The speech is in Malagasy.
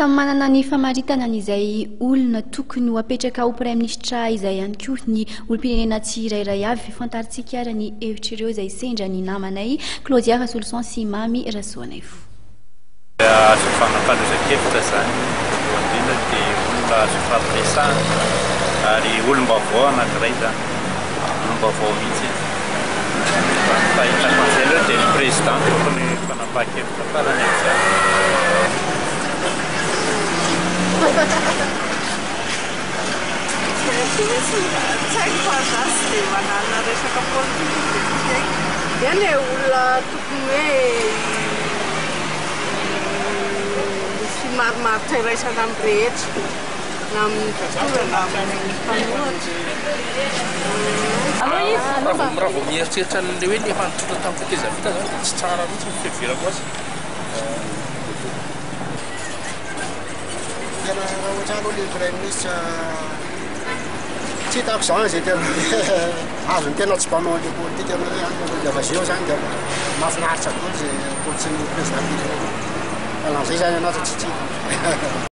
Samy manana ny famaritana an'izay olona tokony ho apetraka ho praiminisitra izay ihany koa ny olom-pirenena tsirairay avy. Fantarintsika ary ny hevitr'ireo izay sendra ny namanay Claudia Rasoloson sy Mamy Rasoanaivo. Azo ifanakalozan-kevitra izany, voalohany indrindra dia olona azo ifampiresahana ary olom-baovao anankiray izany, olom-baovao mihitsy e. Fa ny fahitako an'izay aloha dia ny président no tokony fanapahan-kevitra farany amin'izany. Tsy haiko fa za tsy dia manana resaka politika dia tsy haiko. Eny e, olona tokony hoe misy marimaritra iraisana amin'ny rehetra, na amin'ny mpitondra na amin'ny mpanohitra. Raha vao mieritreritra an'ilay hoe ny efa nitondra tamin'ny tetezamita izany dia tsy tsara mihitsy ny fiheverako azy. Tena raha ohatra aloha le praiminisitra tsy hitako zany zay tena azony tena tsy mpanao an'le politika anareo zany fa le avazeo zany dia mahafinaritra daholo zay politique président firenena fa na zay zany anaty tsy tiako.